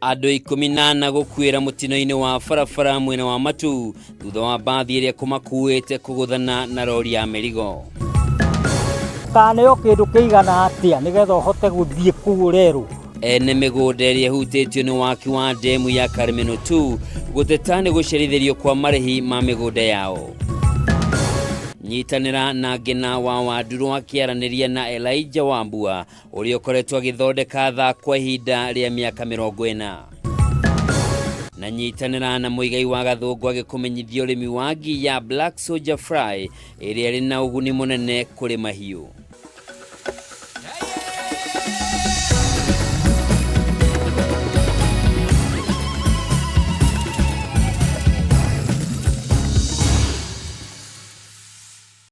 Andũ 14 gũkuĩra mũtino-inĩ wa barabara mwena wa Matu thutha wa mbathi ĩrĩa kũmakuĩte kũgũthana na rori ya mĩrigo. Ũkaneo kĩndũ kĩigana atĩa nĩgetha ũhote gũthiĩ kũu ũrerwo? Ene mĩgũnda ĩrĩa ĩhutĩtio nĩ waki wa ndemu ya Karmenu 2 gũteta nĩ gũcerithĩrio kwa marĩhi ma mĩgũnda yao. Nyitanĩra na Ngĩna wa Wanduru akĩaranĩria na Elijah Wambua ũrĩa ũkoretwo agĩthondeka thaa kwa ihinda rĩa mĩaka 40. Na nyitanĩra na Mũigai wa Gathũngũ agĩkũmenyithia ũrĩmi wa ngi ya Black Soldier Fly ĩrĩa ĩrĩ na ũguni mũnene kũrĩ mahiũ.